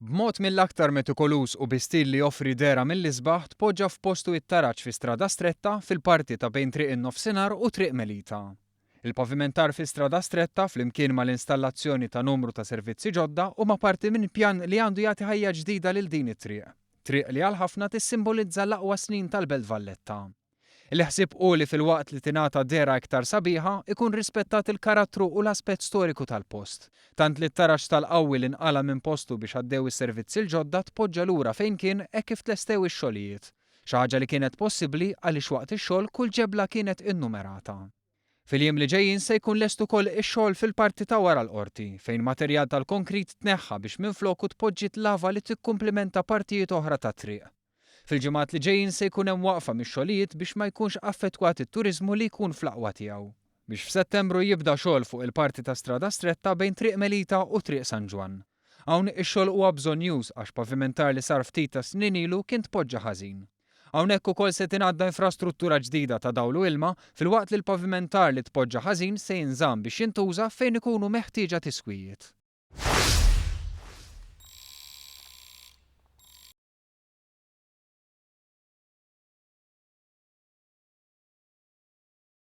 B'mod mill-aktar metikoluż u bi stil li joffri dehra mill-isbaħ tpoġġa f'postu it-taraġ fi Strada Stretta fil-parti ta' bejn Triq in-Nofsinhar u Triq Melita. Il-pavimentar fi Strada Stretta flimkien mal-installazzjoni ta' numru ta' servizzi ġodda huma parti minn pjan li għandu jagħti ħajja ġdida lil din it-triq. Triq li għal ħafna tissimbolizza l-aqwa snin tal-Belt Valletta. Il-ħsieb hu li filwaqt li tingħata dehra iktar sabiħa, ikun rispettat il-karattru u l-aspett storiku tal-post. Tant li t-taraġ tal-qawwi li nqala' minn postu biex għaddew is-servizzi l-ġodda tpoġġa lura fejn kien hekk kif tlestew ix-xogħlijiet. Xi ħaġa li kienet possibbli għaliex waqt ix-xogħol kull ġebla kienet innumerata. Fil-jiem li ġejjin se jkun lest ukoll ix-xogħol fil-parti ta' wara l-Qorti, fejn materjal tal-konkrit tneħħa biex minfloku tpoġġiet lava li tikkumplimenta partijiet oħra tat-triq. Fil-ġimgħat li ġejjin se jkun hemm waqfa mix-xogħlijiet biex ma jkunx affettwat it-turiżmu li jkun fl-aqwa tiegħu. Biex f'Settembru jibda xogħol fuq il-parti ta' Strada Stretta bejn Triq Melita u Triq San Ġwann. Hawn ix-xogħol huwa bżonnjuż għax pavimentar li sar ftit tas-snin ilu kien tpoġġa ħażin. Hawnhekk ukoll se tingħadda infrastruttura ġdida ta' dawl u ilma filwaqt li l-pavimentar li tpoġġa ħażin se jinżamm biex jintuża fejn ikunu meħtieġa tiswijiet.